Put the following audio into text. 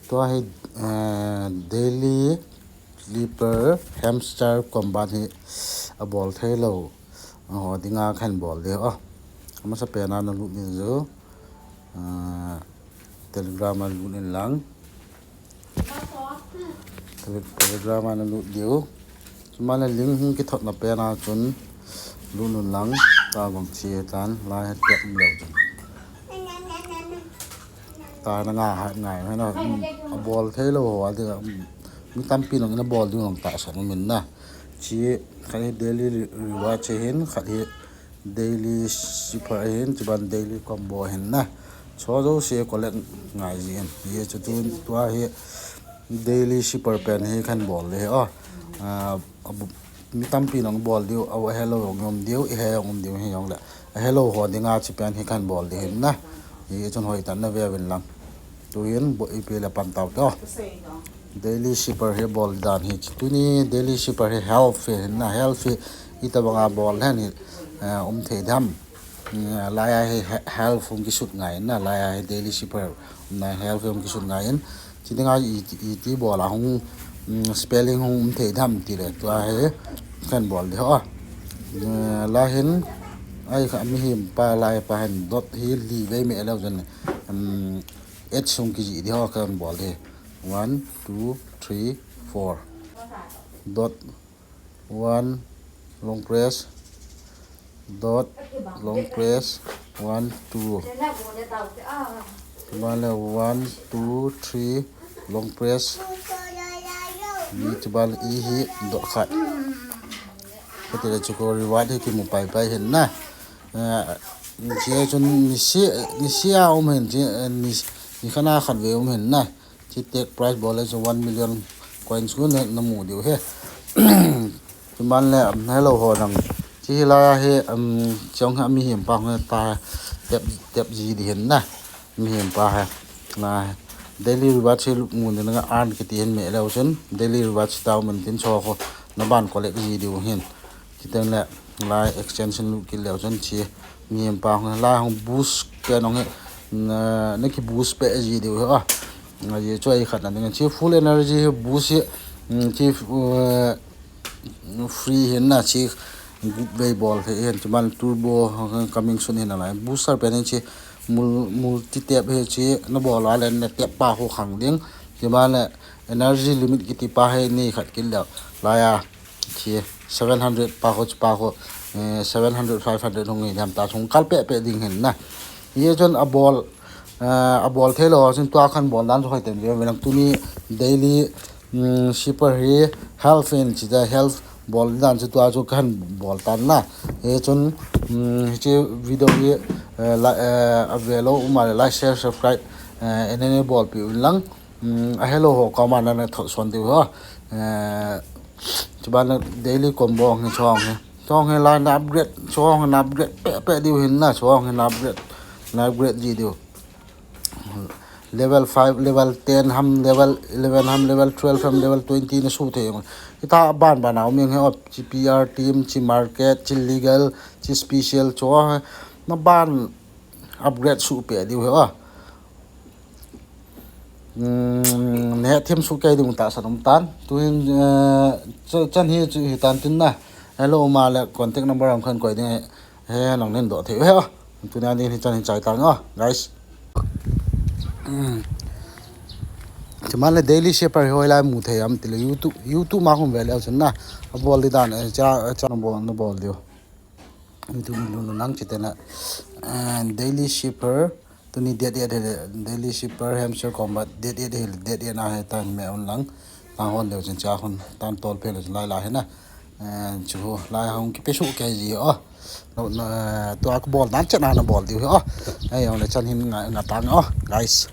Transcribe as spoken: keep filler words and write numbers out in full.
Tua hi, eh, Daily Sleeper Hamster Combat hi abol thei lou ho dinga kahin bol ding ahi. Amasa pena nalut ding chu, ah, Telegram a lut in lang. Tele-, Telegram a nalut diu. Chuma le link hung kithotna pena chun lut un lang, ta bang chi tan lai het pek leu chun. Ta na nga ha ngai ha na, um, abol thei lou ho a ding, um, mi tampi nang in abol diu nang tahsan um in na. Chi khat hi daily re-, reward chi hin, khat hi daily super hin, chuban daily combo hin na. Cho jouse collect ngai ji in. Ye chu tun tua hi daily super pen hi kahin bol le, oh. Ah, abu-, mi tampi nang bol diu, ahe lou jong um diu, ihe jong um diu hi jong le. Ahe lou ho dinga chi pen hi kahin bol ding hin na. Hi chun hoi tan na ve uvin lang. Tuhin bo ipi le pan tau to. Daily super hi bol dan hi. Tuni daily super hi health hi hin na, health hi itobang a bol hen hi, eh, um thei dem. Eh, lai a hi he-, health hung kisut ngai in na, lai a hi daily super na health hung kisut ngai in. Chi dinga i, iti bol a hung, mm, spelling hung um thei dem ti le tua hi kahin bol ding ahi. Eh, lai hin, ai kha mihem pa lai pa hin dot hi li vei me leu chun, mm, H hung kijih ding ahi kahin bol ding. One, two, three, four. Dot, one, long press. Dot, long press, one, two. Chuban le one, two, three, long press. Ni chuban le i hi dot khat. Kati le chu ko reward hi kimu pai pai hin na. Eh, chi chun nisi, nisi a um hin chi, eh, ni, ni khat na khat ve um hin na. Chi take prize bol le chu one million coins gu na, namu diu hi. Chuban le, um, hello ho nang. Chi hi lai a hi, um, chong ha mihem pa hung ta tep, tep ji ding hin na. Mihem pa ha. Na daily reward chi lu ngun na earn kiti hin me leu chun. Daily reward chi tau man tin cho ko na ban collect ji diu hin. Chuteng le lai extension lut kit leu chun chi mihem pa hung lai hung boost pen hung hi na, na ki boost pe ji diu hi a. Nga ye chu ai khat na ding chi full energy hi boost hi, mm, chi, uh, free hin na chi group vei bol thei hin chuban turbo coming soon hin na lai booster pen hin chi mul-, multi tap hi chi na bol a le na tap pa ho khang ding chuban le energy limit kiti pa hi ni khat kit leu lai a. Chi seven hundred pa ho, chi pa ho, eh, seven hundred, five hundred hung hi dam ta chung kal pe pe ding hin na. Ye chun abol, eh, abol thei lou chun tua kahin bol dan chu hoi ten ve lang tuni daily, mm, super hi health in chi da health bol dan chu tua chu kahin bol tan na. Ye chun, mm, chi video hi, eh, la, eh, ave lou um a le like, share, subscribe, eh, ene ne bol pi un lang. Um, ahe lou ho koma na na thot son diu ho. Eh, chuban na daily combo hi chong hi. Chong hi la na upgrade, chong na upgrade pe pe diu hin na, chong hi na upgrade, na upgrade ji diu. Level five, level ten ham, level eleven ham, level twelve ham, level twenty na su thei. Ita ban ban a um hi o, chi P R team, chi market, chi legal, chi special chong hi. Na ban upgrade su pe diu hi o. Hmm, ne thim su kei ding tahsan um tan. Tuhin, eh, cha-, chan hi chu hi tan tin na. Hello, ma le contact number ang khan koi ding he, he nang nen do thei he. Tuni a ding hi chan hi chai tang a, guys. Hmm. Chuman le daily super hi hoi lai mu thei am ti le YouTube, YouTube ma hum ve le chun na. Abol di dan, eh, cha, cha bol, na bol diu. Itu ni lulu nang chitena, eh, daily super, tuni date eight hile, daily super hamster combat date eight hile, date eight na he tan me on lang, ta hon leu chin cha hon, tan tol pe leu chin lai lai he na, eh, chu lai hong kipe su ke ji o. No, no, eh, tua ka bol dan chena na bol diu he o. Ai, hong le chan hin nga, nga tang o, guys.